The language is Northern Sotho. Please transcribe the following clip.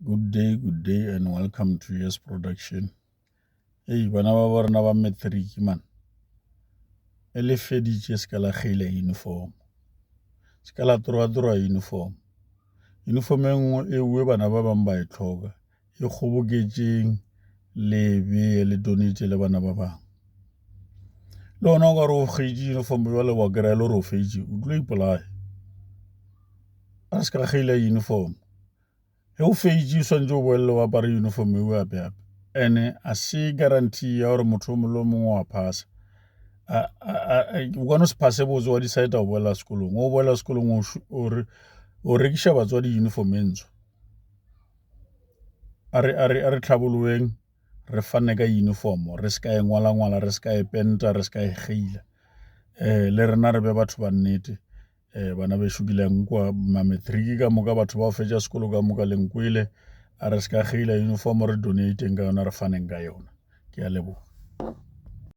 Good day, good day and welcome to Yes Production. Ei, bana ba ba rena ba matric man. E le feditše se ka la kgeila uniform. Se ka la toroga-toroga uniform. Uniform e nngwe e uwe bana ba bangwe ba e tlhoka. E kgoboketšeng le e beye le donate le bana ba bangwe. Le gona o ka re o kgeitše uniform jwale wa kry-a e le gore o feditše o tlilo ipolaya. A re se ka kgeila uniform. Ge o feditše o swanetše o boelele o apare uniform eo gape gape and-e a se guarantee ya gore motho o mongwe le o mongwe wa pass-a. O ka no se pass-e botse wa decide-a go boela sekolong, ge o boela sekolong o rekiša batswadi uniform e ntsho. A re hlabologeng re fane ka uniform re se ka e ngwala-ngwala, re se ka e penta, re se ka e kgeila le rena re be batho ba nnete. Bana bešo ke le nkwa ma-matric ka moka batho ba go fetša sekolo ka moka le nkwele a re se ka kgeila uniform re donate-eng ka yona re faneng ka yona ke a leboga.